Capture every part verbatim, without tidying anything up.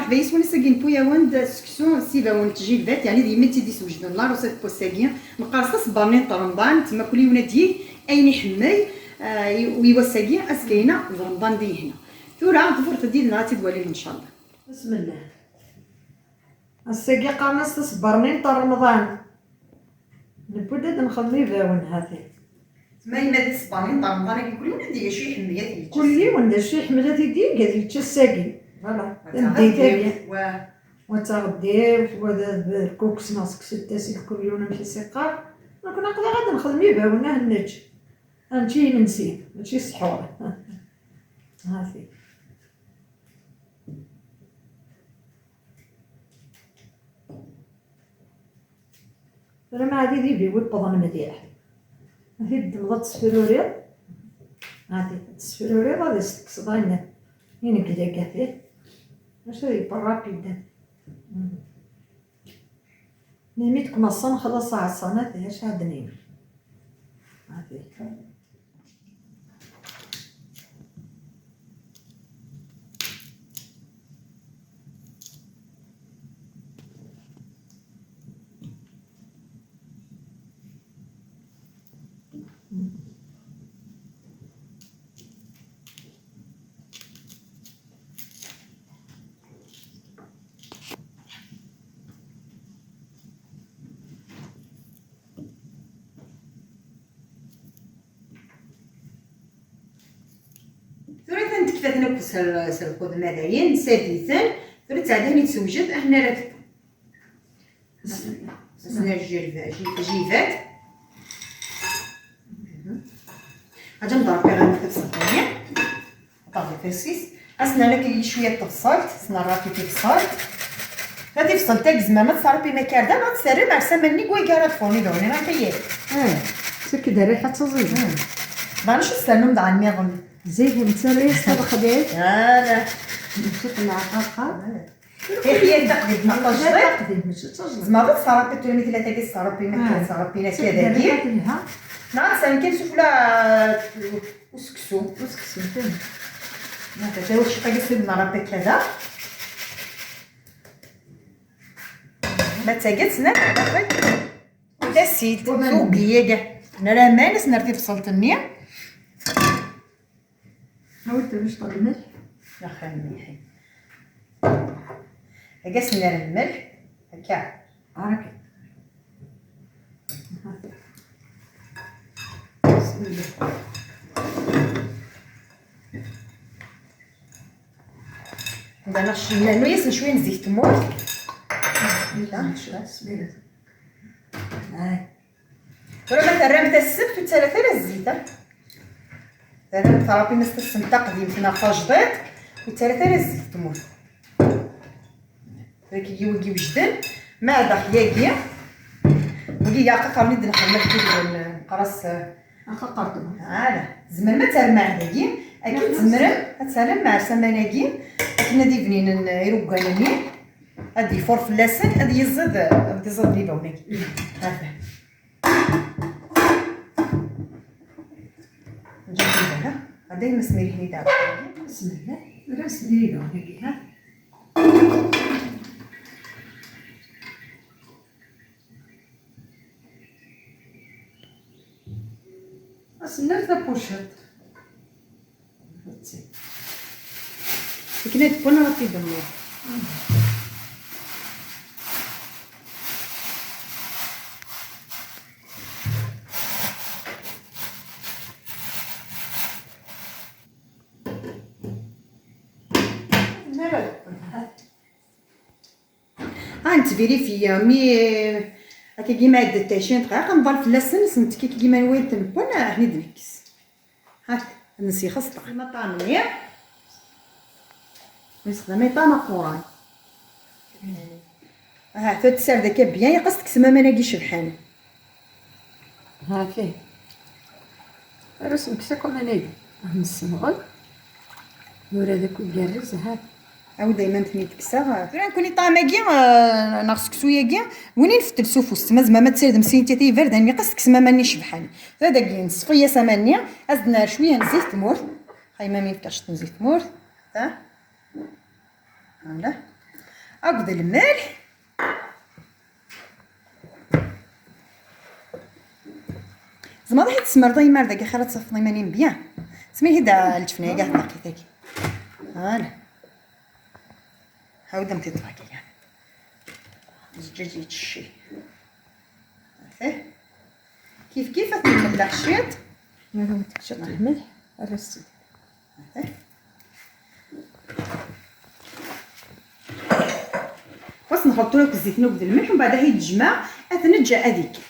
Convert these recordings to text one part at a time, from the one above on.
Bayis, wan ass-agi newwi-awen-d seksu s ibawen n tjilbat, yeɛni d yemma i tt-id-iswejden laṛusa n wass-agi. Neqqar-as taṣebbarni n Remḍan, tmakkul yiwen ad d-yeg ayen iḥemmel, ah, i, i wass-agi, azekka-ina d Remḍan di lehna. Tura, ḍefret-d yid-neɣ ad tt-id-walim, ncallah. Bismillah. Ass-agi qqaren-as taṣebbarni n Remḍan. Newwi-d ad nxedem ibawen, ha-t-i. Ma yemma d taṣebbarni n Remḍan-agi, kul yiwen d acu iḥemmel ad t-yečč. Kul yiwen d acu iḥemmel ad t-id-yeg, ad yečč ass-agi. Voilà. Wa d tameddit-agi. Wa d taɣeddiwt, wa d, d lkuks neɣ seksu n tasit, kul yiwen amek i s-iqqar. Nekkni aql-aɣ ad nxedem ibawen, ad nečč. Ad nečč i imensi, mačči sḥur. Ha-t-i. Tura ma ɛad idibi wippeḍen mliḥ. Ad t-id-tedmeḍ ad tesfruriḍ. Ɛad tesfruriḍ ad as-tekkseḍ ayen, ineglag-ati. Maca ad yewweḍ rapid. Nimi tkem aṣṣan xlaṣ aɛṣan, ad t-, acu ad d-nini. Ɛad. Tura atan tekfa-ten akk s, s lqudma dayen, nsadi-ten. Tura ttɛeddayen i tsewjed, akken ara teww. Asen ar jilba-, ji-, jibat. Aǧa nḍerb iɣan tabṣelt-nni. Ṭabi tasis. Asen ar akk cwiya n tebṣelt, asen ar akk tibṣelt. Ta tibṣelt-agi tzemrem ad tesserpim akka ar da, neɣ ad tesserrem ar saman-nni deg wayeg ara d-furni daɣen, neɣ akka yya. Ah, sak-d rriḥa d taẓidet. Hmm. Daɣen acu tessernum daɣen nniḍen? Zid nettarra-yas talexdit. Ala. Nečča-t leɛqaqer. Ala. Iḥya taqdimt ma tajdiṭ. Taqdimt, mačči d tajdiṭ. Tzemreḍ ad tesserpiḍ tura mi tella tagi tesserpiḍ, ma tesserpiḍ akka dagi. Neɣ ad tesserpiḍ kan sufella, uh, useksu. Useksu, kan. Neɣ tagi sufella akka da. Ma d tagi ad tesnerr. Tasilt, tugi-agi. Nerra aman, ad s-nerr tibṣelt-nni. Awi-d tamecṭuḥt n lmelḥ. Yaxi lmelḥ. Akka s-nerr lmelḥ. Akka. Akka. Bismillah. Nernu, nernu-yasen cwiya n zzit tmurt. Bismillah. Bismillah. Ay. Tura ma terram tassebt, ur ttalat ara zzit, ha? Terram, terrabim-as tassemt taqdimt neɣ tajdiṭ, ur ttalat ara zzit tmurt. Dagi wigi wejden, ma daxel yagi, wigi yeɛqaqren i d-nxemmel kul neqras. Axaqerṭen. Ala, tzemrem ad terrem ar dagi, akken tzemrem ad terrem ar saman-agi, akken ad ibninen iruggan-nni, ad d-ifur fell-asen, ad yiẓid, ad d-iẓid libawen-agi. Ata. Nǧiɣ lbala. Ɣada yemma smirihen-id ɛad. Bismillah. Ur as-d-iga wagi, ha? As-nner tapuciṭ. Akken ad wwan rapidement. Ad nettvérifiya, mi, eh, akkagi ma ɛeddat ɛecrin dqayeq, ad nḍal fell-asen, s nettekki akkagi ma nwayen tenwwan, ad ten-id-nekkes. Ha, ad nessixeṣ ṭṭɛam. Imaṭṭamen-nni, nessexdam iṭṭam aquran. Aha, tura tessard akka bien, yeqqes teksem aman-agi icebḥen. Ha, fih. Arus nekkes akk aman-agi. Ah, nessemɣel. Tura d akk igerrez, ha. Awi-d ayman ten-id-kkseɣ. Tura nekkni ṭṭɛam-agi, eh, neɣ seksu-agi, win i nfettel s ufus. Ma tzemrem ad tessirdem sin tiyita iberdan, mi yeqqes teksem aman-nni icebḥen. Tura dagi, nṣeffi-yas aman-nni, ad s-d-nerr cwiya n zzit tmurt. Xayma mi nefka ciṭ n zzit tmurt. Ta. Voilà. Akked lmelḥ. Tzemreḍ ad yi-d-tesmerḍ a yemma ar dagi axir ad tafeḍ iman-im bien. Smi hi-d lǧefna-agi ɣef taqit-agi. Voilà. Hawd am tiṭ-agi. Zǧaǧ yettcci. Ih. Kif kif ad t-nmellex ciṭ. Nara wi tekciḍ lmelḥ, ara s-tt-id. Ih. Xas nxelṭ tura akked zzit-nni akked lmelḥ, umbeɛd ad t-id-jmeɛ, ad t-neǧǧ ad ikker.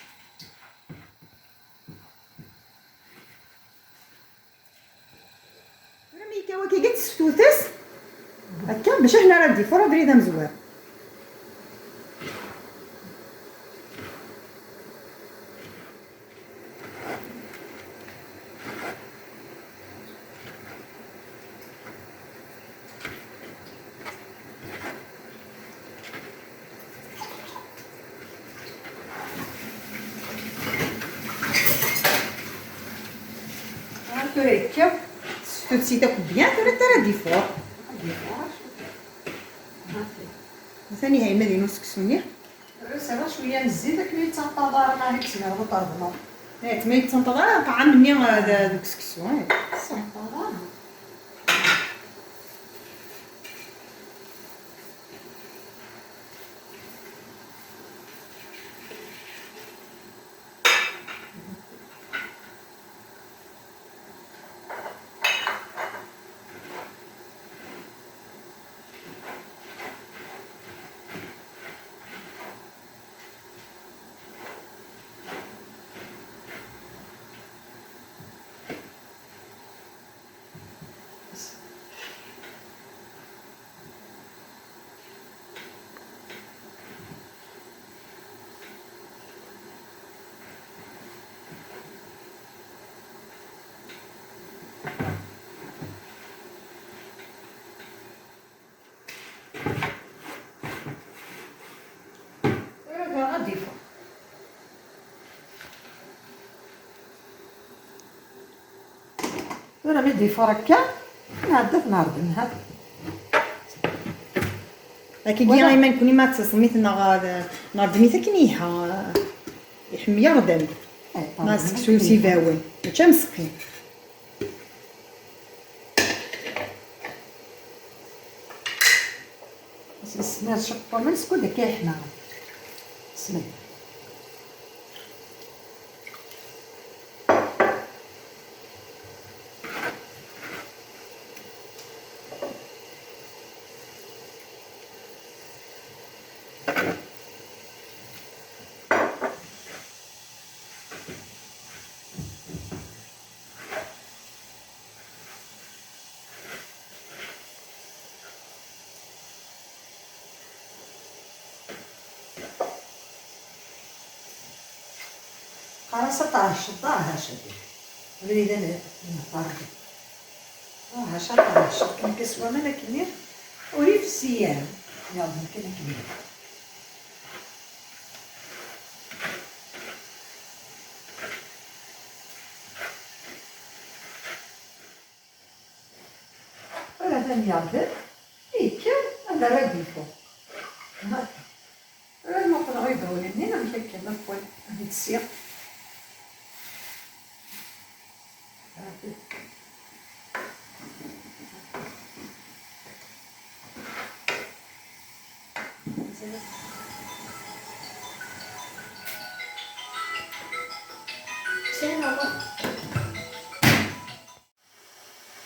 Tura mi yekka wakagi, tesfetutet akka bac akken ara d-ifuṛ abrid amezwaru. Tura akka, s tutsit akk bien, tura tara difuṛ. Difuṛ. Atan iha yemma din useksu-nni. Rriɣ cwiya n zzit akken yettanṭaḍar, ma akken tzemreḍ ad t-tṛeḍmeḍ. Eh, ma yettanṭaḍ ara ṭṭɛam-nni, eh, d-, deg useksu, eh. Yettanṭaḍ ara. Tura ad iffeɣ. Tura mi d-iffeɣ akka, nɛedda ad t-nɛerḍen, ha. Akkagi, voilà. Ayman kuni ma teẓmit neɣ, neɣ ddmit akken iha, iḥemmel yarden. Eh, neɣ seksu s ibawen, mačči amseqqi. Sner ciṭṭ waman skud akka yeḥma. Smed. Qqar-as ad tɛecceḍ, ah, haca deg. Abrid ad nehḍer deg. Ah, haca ad tɛecceḍ, kan kas waman akkenni ur ifessi ara. Yeɛḍen kan akkenni. Ula d anyaḍ, yekker ad ara d-ifuq. Ula d ma qqneɣ ibawen-nni, amek akka, ma qqen ad d-ssiɣ. Sɛiɣ aṭas.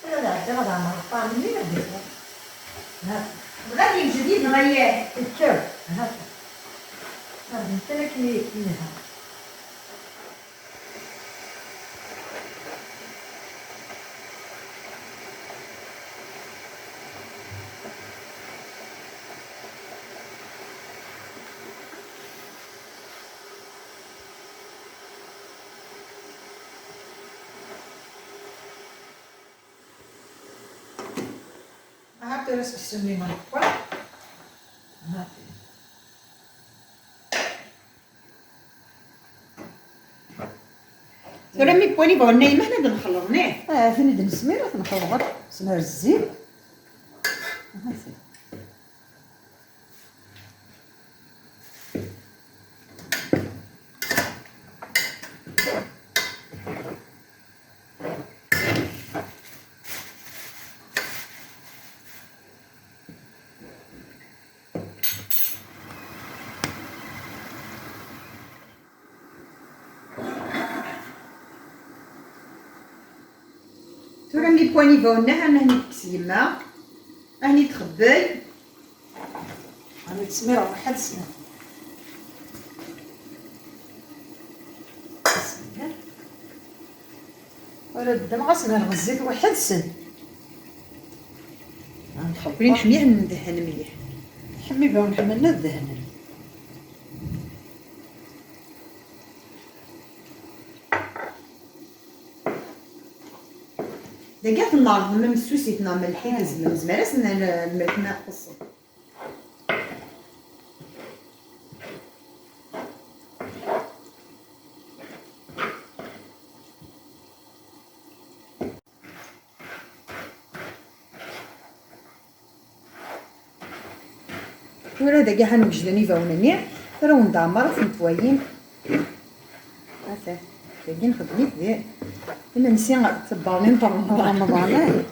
Ad ɛeddiɣ ad ɛemreɣ ṭṭɛam-nni ad d-iffeɣ. Ha. Bɣan yewjed yid-neɣ a yah. Ikkaw. Ha. Ɣer d netta akken i, i yelha. Aha, tura seksu-nni ma yeqwa. Aha. Tura mi wwan ibawen-nni, ma ad nxelleḍ, neɣ? Ah, aten-id nesmir, ad t-nxelleḍ akk. Sner zzit. Aha, ti. Imi poani bawnah, anah ni tekkes yemma, ahni txebbel. Ahni tesmir ɣer ḥedd sna. Wala ddem ɣas nerɣ zzit waḥed sen. Win ḥmiyen ndehhen mliḥ. Ḥmi bawn ḥemmlen ad dehnen. Dagi ad ten-neɛreḍ ma messusit neɣ melḥit, nezmer, nezmer ad sen-nerr lmelḥ ma ixuṣṣen. Tura dagi ḥan wejden ibawen-nni, tura wen-d-ɛemmer ad ten-twalim. Ata, dagi nxeddem-it di imensi n tebbernin n Remḍan. Remḍan, eh.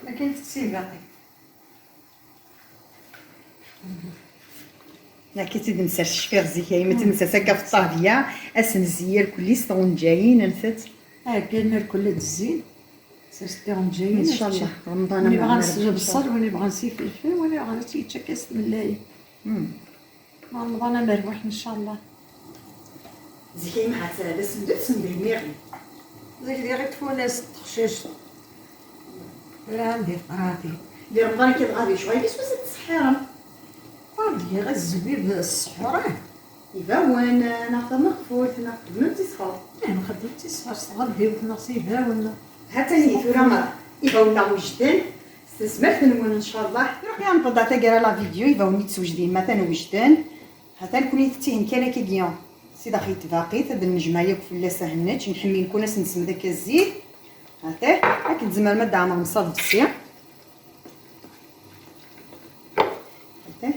Akken tettibaqi. Akka i tt-id-nessers cfiɣ zik, ay ma tt-id-nessers akka ɣef ṭṭabla, ad s-nezzi irkelli s tɣenǧayin, ad nfet. Akka irkelli ad zzin, sers tiɣenǧayin, ncallah, Remḍan. Win ibɣan s lebṣel, win ibɣan s ifelfel, win ibɣan ad tt-yečč akka s tmellalin. Remḍan amerbuḥ, ncallah. Zik ay mḥat d asendu, d asendu n yiɣi. Zik diɣ i tfunast teqcict. Tura andi teqratin. Di Remḍan akka dɣa di ccɣel-is, wass ad tseḥḥirem. Ur d-giɣ azwir d ssḥur, ah. Ibawen, neɣ tameqfult, neɣ txeddmem tis ssḥur. Eh, nxeddem tis ssḥur s tɣeddiwt neɣ s ibawen. Ha-tt-an ihi tura ibawen-nneɣ wejden. S tezmert-nwen, ncallah. Ruḥ yanṭeḍ a taggara la vidéo, ibawen-nni ttwejden, ma atan wejden. Ha-t-an kuni tettihin kan akkagi. Si daxel tbaqit, ad d-nejmeɛ yakk fell-as ahennec, nḥemmel kun ad s-nesmed akka zzit. Ha-t-an, akken tzemrem ad d-tɛemmrem s aḍebsi. Ha-t-an.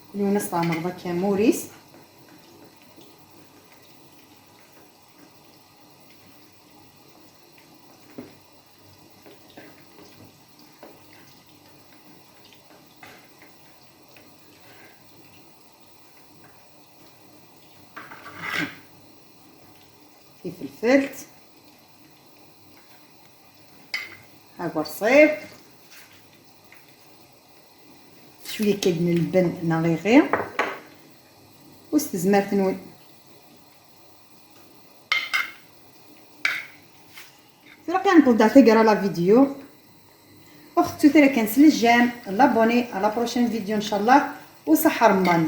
Kul yiwen ad s-tɛemmreḍ akka amur-is. Tifelfelt, agerṣiw, cwiya kan n lben neɣ iɣi, u s tezmert-nwen. Tura kan nṭeḍ taggara la vidéo. Ur xettut ara kan s le j'aime, l'abonné, à la prochaine vidéo ncallah. U ṣaḥa Remḍan.